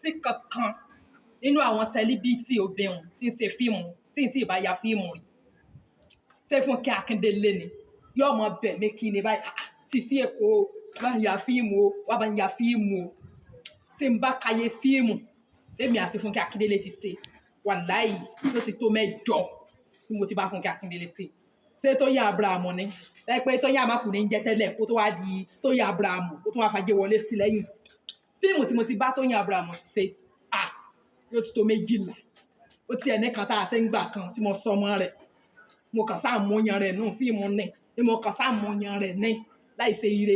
sí kankan nínú àwọn celebrity obìnrin tí ń ṣe fíìmù tí ń tí ì bá ya fíìmù rí. Ṣé Fúnkẹ́ Akíndélé ni yóò mọ bẹ̀ mí kí ni báyìí? Ah, Sisi Èkó, bá ń ya fíìmù o, wá bá ń ya fíìmù o. Tí n bá kàyé fíìmù tèmi àti Fúnkẹ́ Akíndélé ti ṣe, wàláì, ó ti tó 8 tí mo ti bá Fúnkẹ́ Akíndélé ṣe. Ṣé Tóyìn Abraham ni? Ẹ pé Tóyìn Àmàkù ní ń jẹ́ tẹ́lẹ̀ kó tó wá di Tóyìn Abraham, kó tó wá fàjẹ́ wọlé sí lẹ́yìn. Fíìmù tí mo ti bá Tóyìn Abraham ṣe, ah, yóò ti tó 12. Ó tiẹ̀ ní kan tá a ṣe ń gbà kan tí mo sọ ọmọ rẹ̀, mo kàn sáà mú yan rẹ̀ nù fíìmù ní ni, mo kàn sáà mú yan rẹ̀ ní láì ṣe ire.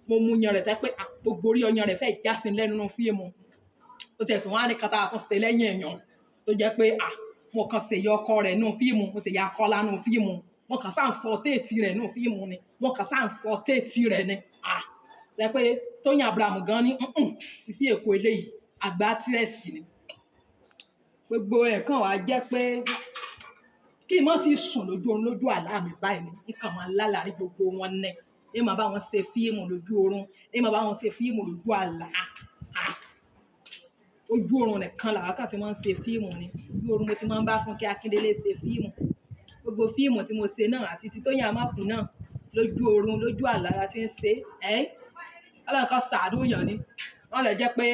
Mo mú yan rẹ̀ tẹ́ pé gbogbo orí ọyàn rẹ̀ fẹ́ jásin lẹ́nu nù fíìmù. Ó tiẹ̀ tún wá ní kan tá a tún ṣe lẹ́yìn ẹ̀yàn tó jẹ́ pé mo kàn ṣèyí ọkọ rẹ̀ nù fíìmù, mo ṣèyí akọ́lá nù fíìmù, mo kàn sáà ń fọ téètì rẹ̀ nù fíìmù ni, mo kàn sáà ń fọ téètì rẹ̀ ni. Tẹ́ pé Tóyìn Abraham gan ní, Sisi Èkó eléyìí àgbà tírẹ̀sì ni. Gbogbo ẹ̀ kàn wá jẹ́ pé kí n má ti sùn lójú oorun, lójú àlá mi báyìí ni nǹkan máa lálàrí gbogbo wọn ní. Ẹ máa bá wọn ṣe fíìmù lójú oorun, ẹ máa bá wọn ṣe fíìmù lójú àlá. Ojú oorun nìkan làwọn kan ti máa ń ṣe fíìmù ni. Ojú oorun mo ti máa ń bá Fúnkẹ́ Akíndélé ṣe fíìmù. Gbogbo fíìmù tí mo ṣe náà àti ti Tóyìn Àmàkù náà, lójú oorun, lójú àlá la ti ń ṣe ẹ́. Ọlọ́run kan ṣàánú yàn ni. Wọ́n lè jẹ́ pé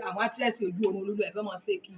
àwọn actress ojú oorun olúwa ẹ̀ fẹ́ máa ṣe kí.